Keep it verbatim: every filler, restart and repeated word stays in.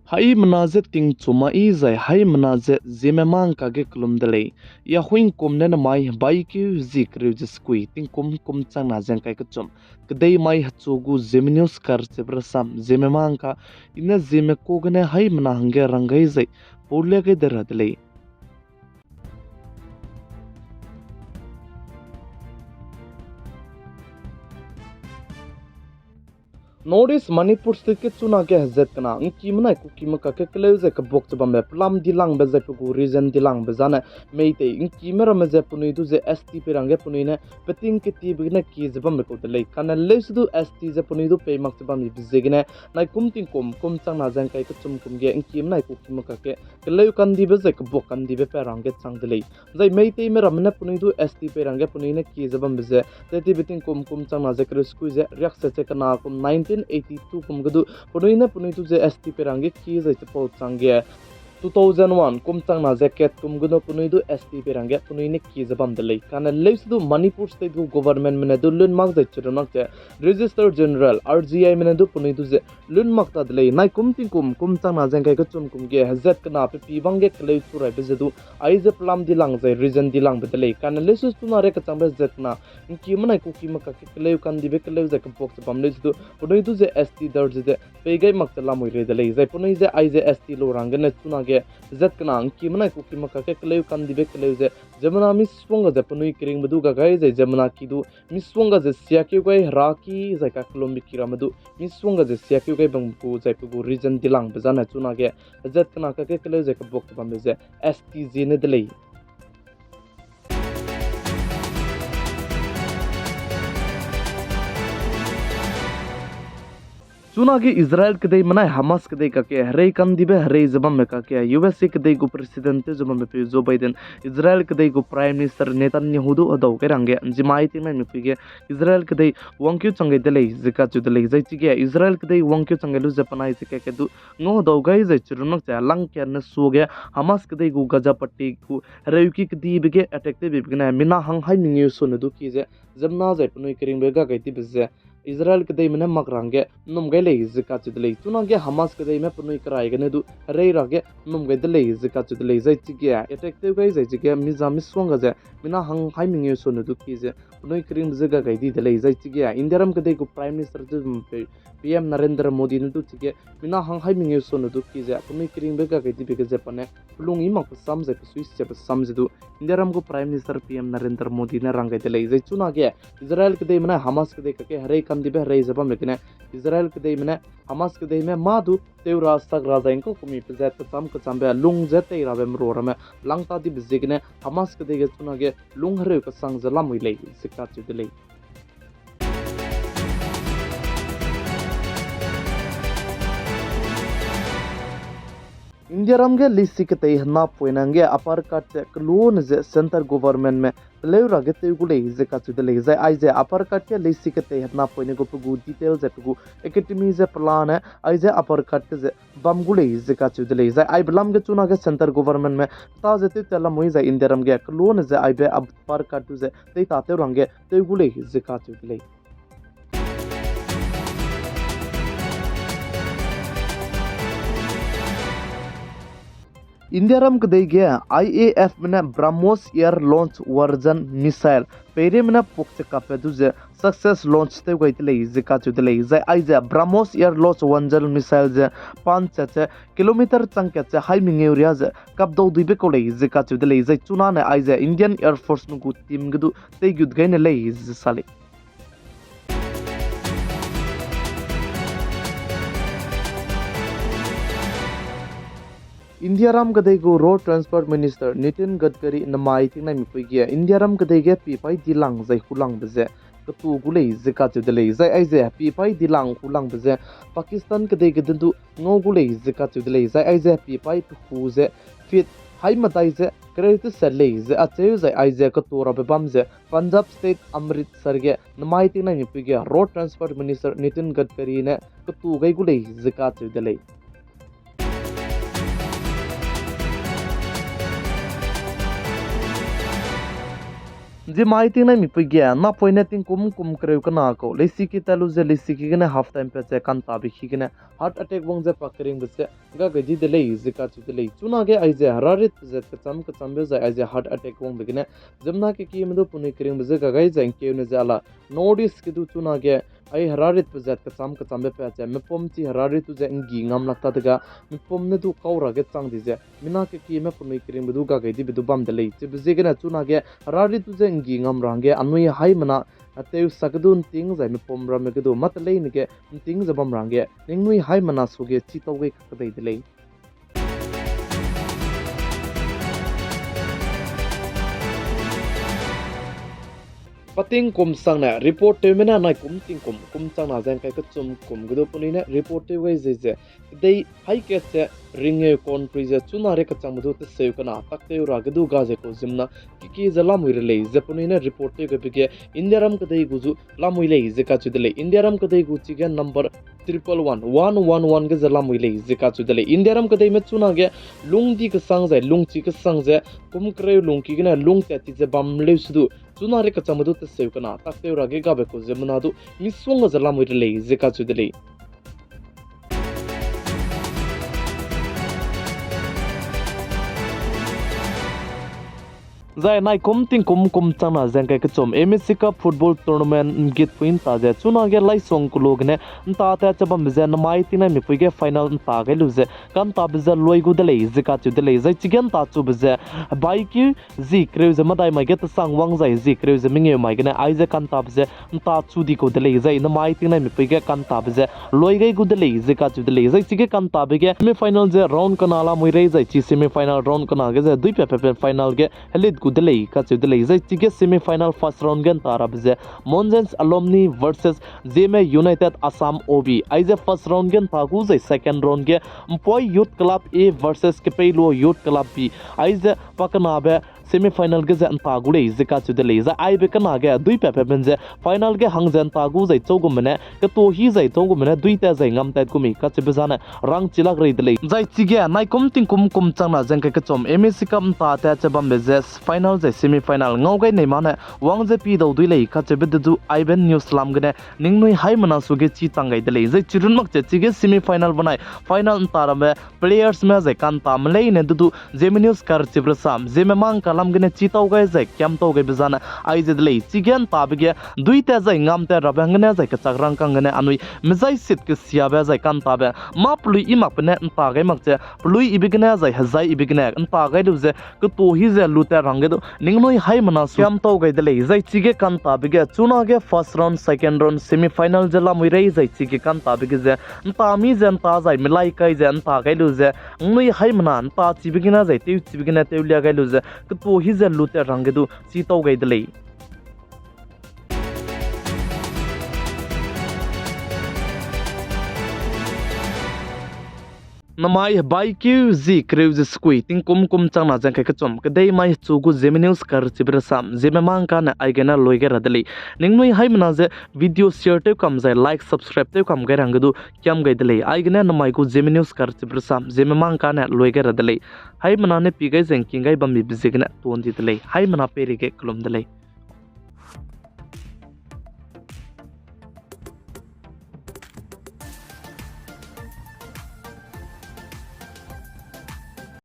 Haimena ze tingchuma i zai haimena ze Zeme mangka ge kelum de lei. Yahuing kum ne namai baikeu zi kereu ze sekui tingkum kum changna ze ngkai kechum, kedei mai hechu gu Zeme News kar che brasam Zeme mangka, i ne Zeme ku gene haimena hangge rang gai zai paulia gai de ra de lei. North East Manipur State ge chunage hezat kena ngki menai kuki mekak ge keleu ze kebuak ze bambe pelam dilangbe zai pe gu region dilangbe zane Meitei ngkime ramme ze penui du ze S T pei rangge penui ne peting ketibe gene kie ze bambe kau de lei. Kane leuse du S T ze penui du pei mak ze bambe ziegene naikum tingkum kum changna ze ngkai kechum kum ge ngki menai kuki mekak ge keleu kandibe zai kebuak kandibe pe rangge chang de lei. Zai Meiteime ramme ne penui du S T pei rangge penui ne kie ze bambe ze, tetibe tingkum kum changna ze kereu sekui ze riakse che kena kum nineteen eighty-two kum ge du penui ne penui du ze S T pei rangge kie zai chipau changge two thousand one kum changna ze kat kum ge du penui du S T pei rangge penui ne kie ze bam de lei. Kane leuse du Manipur State gu governmentme ne du lun mak zai chirunnak ze Registrar General, R G Ime ne du penui du ze lun mak ta de lei. Naikum tingkum kum changna ze ngkai kechum kum ge hezat kena pe pibang ge keleu chu raibe ze du aize pelam dilang zai region dilangbe de lei. Kane leuse chuna re kechangbe hezat kena ngki menai kuki mekak ge keleu kandibe keleu ze kebuak ze bam leuse du penui du ze S T darji ze pei gai mak ze lamui rei de lei. Zai penui ze aize S T lu ranggene chunage hezat kena ngki menai kuki mekak ge keleu kandibe keleu ze ziemmena misongga ze penui keringbe du ga gai zai ziemmena ki du misongga ze siakeu gai heraki zai kakellumbe ki ramme du misongga ze siakeu gai bam gu zai pe gu region dilangbe zane chunage hezat kena kak ge keleu ze kebuak ze bambe ze S T ziene de lei. Chunage Israel kedei menai Hamas kedei kak ge herei kandibe herei ze bamme kak ge U S A kedei gu President tew ze bamme peu Joe Biden, Israel kedei gu Prime Minister Netanyahu du hedau gai rangge nzimai tingnaimikpui ge Israel kedei wangkeu chang gai de lei ze kacheu de lei. Zai chige Israel kedei wangkeu chang gai lu ze penai ze kak ge du ngau hedau gai zai chirunnak ze langkiane suage Hamas kedei gu Gaza Patti gu hereuki kedibe ge attack tewbe gene mina hang hai mengeu sone du ki ze ziemmena zai penui keringbe ga gai dibe ze Israel kedeime ne mak rangge nnum gai lei ze kacheu de lei. Chunage Hamas kedeime penui kerai gene du herei rage nnum gai de lei ze kacheu de lei. Zai chige attack tew gai zai chige mi za misongga ze mina hang hai mengeu sone du ki ze penui keringbe ze ga gai di de lei. Zai chige Indiaram kedei gu Prime Minister tew pe P M Narendra Modi ne du chige mina hang hai mengeu sone du ki ze penui keringbe ga gai dibe ge ze pa ne pelung i makbe sam zai pesui siabe sam ze du Indiaram gu Prime Minister P M Narendra Modi ne rang gai de lei. Zai chunage Israel kedeime ne Hamas kedei kak ge herei kandibe herei ze bamme gene Israel kedeime ne Hamas kedeime mâ du tew ra sak ra zai ngkau kumi pezat kecham kechambe lung ze tei rabe merua ramme lang ta dibe ziegene Hamas kedei ge chunage lung hereu kesang ze lamui lei ze kacheu de lei. Indiaram ge leisi ketei henapoine hangge uppercut ze kelune ze centre governmentme teleu rage tew gu lei ze kacheu de lei. Zai aize uppercut ge leisi ketei henapoine gu pe gu detail ze pe gu academy ze pelane aize uppercut ge ze bam gu lei ze kacheu de lei. Zai aibe lam ge chunage centre governmentme ta ze tewtat lamui zai Indiaram ge kelune ze aibe uppercut du ze teitatew rangge tew gu lei ze kacheu de lei. Indiaram kedei ge I A Fme ne BrahMos air launched Varjan missile peireme ne puak ze kapbe du ze success launch tew gai de lei ze kacheu de lei. Zai aize BrahMos air launched Varjan missile ze panchat ze kilometer changkat ze hai mengeu riâ ze kapdau duibe kau lei ze kacheu de lei. Zai chunane aize Indian Air Forceme gu team ge du teigut gai ne lei ze sa lei. Indiaram kedei gu Road Transport Minister Nitin Gadkari nemai tingnaimikpui ge Indiaram kedei ge pipai dilang zai hulangbe ze ketu gu lei ze kacheu de lei. Zai aize pipai dilang hulangbe ze Pakistan kedei ge de du ngau gu lei ze kacheu de lei. Zai aize pipai pehu ze feet hai medai ze kereu teset lei ze acheu zai aize ketu rabe bam ze Punjab State Amritsar ge nemai tingnaimikpui ge Road Transport Minister Nitin Gadkari ne ketu gai gu lei ze kacheu de lei. Zimai tingnai mipui ge, napoine tingkum kum kereu kena kau, leisiki tat lu ze leisiki gene half time pat ze kantabe ki gene heart attack wang ze pa keringbe ze ga gai di de lei ze kacheu de lei. Chunage aize heraritbe zat kecham kechambe zai aize heart attack wangbe gene ziemmena kekieme du penui keringbe ze ga gai zai ngkeune ze ala North East ge du chunage ai heraritbe zat kecham kechambe pat ze mipum chi herarit tu ze nggi ngam lak ta dega, mipum ne du kau ra ge chang di ze mina kekieme penui keringbe du ga gai dibe du bam de lei. Chibe ziegene chunage herarit tu ze nggi ngam ra hangge anui haimena, a, tewsak ge du nting zai mipum ramme ge du mâ teleine ge nting ze bam ra hangge ningnui haimena suage chitau gai kakedei de lei. Pa tingkum sangne report tewme ne naikum tingkum kum changna ze ngkai kechum kum ge du penui ne report tew gai ze ze, kedei haî kat ze ringeu country ze chuna rei kechangbe du teseu kena taktew ra ge du ga ze kau ziemmena keki ze lamui re lei ze penui ne report tew gaibe ge Indiaram kedei gu zu lamui lei ze kacheu de lei. Indiaram kedei gu chige number triple one, one one one ge ze lamui lei ze kacheu de lei. Indiaram kedeime chunage lungdi kesang zai lungchi kesang ze kum kereu lungki gene lungtat ti ze bam leu se du chuna rei kechangbe du teseu kena taktew ra ge gabe kau ziemmena du misongga ze lamui re lei ze kacheu de lei. Zai naikum tingkum kum changna ze ngkai kechum Asia Cup Football Tournament ngitpui nta ze chunage Laisong kelu gene nta tat ze bambe ze namai tingnai mipui ge final nta gai lu ze kantabe ze loi gu de lei ze kacheu de lei. Zai chige nta chube ze baikeu zi kereu ze medai mai ge tesang wang zai zi kereu ze mengeu mai gene aize kantabe ze nta chu di kau de lei. Zai namai tingnai mipui ge kantabe ze loi gai gu de lei ze kacheu de lei. Zai chige kantabe ge semi final ze round kena lamui rei zai chi semi final round kena ge ze duipat pat final ge helit gu de lei kacheu de lei. Zai chige semi final first round ge nta rabe ze Monjens Alumni versus Zeme United Assam O B. Aize first round ge nta gu zai second round ge Mpoi Youth Club A versus Kepeiluo Youth Club B. Aize pa kenabe semi final ge ze nta gu lei ze kacheu de lei. Zai aibe kena ge duipat pat ze final ge hang ze nta gu zai chau gume ne, keto hi zai chau gume ne duitat zai ngamtat gu mei kacheube zane rangchi lak rei de lei. Zai chige naikum tingkum kum changna ze ngkai kechum Asia Cup nta tat ze bambe ze final zai semi final ngau gai nei ma ne wang ze pi dau dui lei kacheube de du aibe news lam gene ningnui haimena suage chi chang gai de lei. Zai chirun mak che chige semi final benai final nta ramme playersme zai kantame leine du du Zeme News karchibe rasam Zeme mangka lam gene chitau gai zai kiamtau gaibe zane aize de lei. Chige ntabe ge duitat zai ngamtat rabe hanggene zai kechak rangkang gene anui mezai sit kesiabe zai kantabe mâ pelui i makbe ne nta gai mak che pelui ibe gene zai hezai ibe gene nta gai lu ze keto hi ze lutat rangge du ningnui haimena su kiamtau gai de lei. Zai chige kantabe ge chunage first round, second round, semi final ze lamui rei zai chige kantabe ge ze nta mi ze nta zai melai kai ze nta gai lu ze ningnui haimena nta chibe gene zai tewchibe gene tewlia gai lu ze keto hi ze lutat rangge du chitau gai de lei. Namai hebaikeu zi kereu ze sekui tingkum kum changna ze ngkai kechum kedei mai hechu gu Zeme News karchibe rasam Zeme mangka ne aigene loi gai ra de lei. Ningnui haimena ze video share tew kam zai like, subscribe tew kam gai rangge du kiam gai de lei. Aigene namai gu Zeme News karchibe rasam Zeme mangka ne loi gai ra de lei. Haimena ne pi gai ze ngking gai bambibe ziegene tuan di de lei. Haimena peireige kelum de lei.